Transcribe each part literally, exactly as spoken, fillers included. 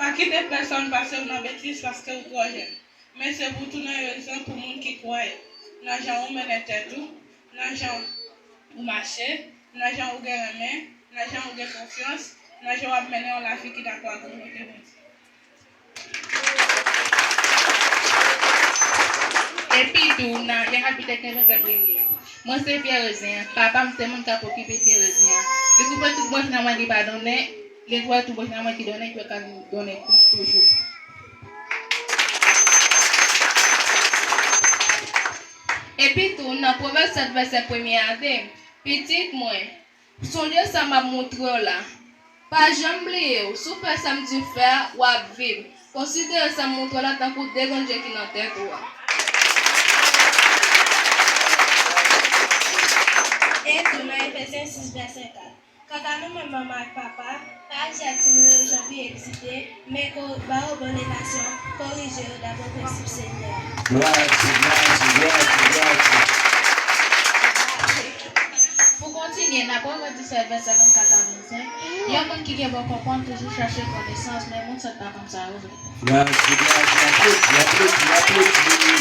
Pa kite pèsonn pase w nan betiz paske w twò jèn. Men se pou w tounen rezon pou moun ki kwè nan jan ou mennen tèt ou, nan jan ou mache, nan jan ou gen renmen, nan jan ou gen konfyans, nan jan w ap mennen yon lavi ki dakò ak volonte Bondye. Epi tou, nan, y a kapitèt nan vèsè premye. Mwen se pye rezen an, papa m se moun k ap okipe pye rezen an. Li koupe tout branch nan mwen, li pa donnen, li netwaye tout branch nan mwen ki donnen, ki pa ka donnen tou, toujou. Epi tou, nan Pwovèb sèt vèsè premye a de, pitit mwen, sonje sa m ap montre w la. Pa janm bliye w, si w fè sa m di w fè a, w ap viv. Konsidere sa m montre w la tankou de grenn je ki nan tèt ou a. E tou nan Efesyen sis vèsè kat. Kanta nou menm manman ak papa, pa aji ak timoun yo jan fi egzite, men ko-, ba yo bon edikasyon, korije yo dapre prensip Senyè a. Glwa a Dye, glwa a Dye, glwa a Dye, glwa a Dye. Pou kontinye, nan Pwovèb disèt vèsè vennkat a vennsenk, yon moun ki gen bon konprann toujou chache konesans, men moun sòt pa konn sa yo vle. Glwa a Dye, glwa a Dye, aplodi, aplodi, aplodi.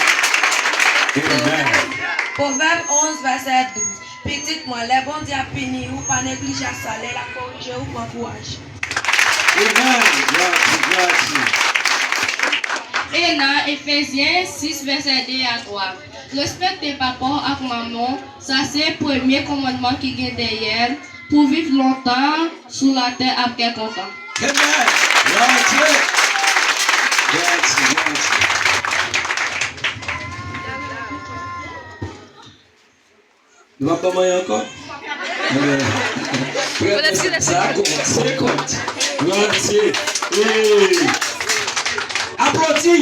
Amen. Pwovèb onz vèsè douz. Pitit mwen, lè Bondye ap pini w, pa neglije sa, lè l ap korije w, pran kouraj. Amen. Glwa a Dye, glwa a Dye. E nan Efezyen sis vèsè de a twa, respekte papa w ak manman w, sa se premye kòmandman ki gen dèyè l, pou viv lontan sou latè ak kè kontan. Amen. Glwa a Dye. Glwa a Dye, glwa a Dye. Nou p ap ban manyen ankò? Amen. Frè, sa a kòmanse kont. Glwa a Dye. Hey. Aplodi.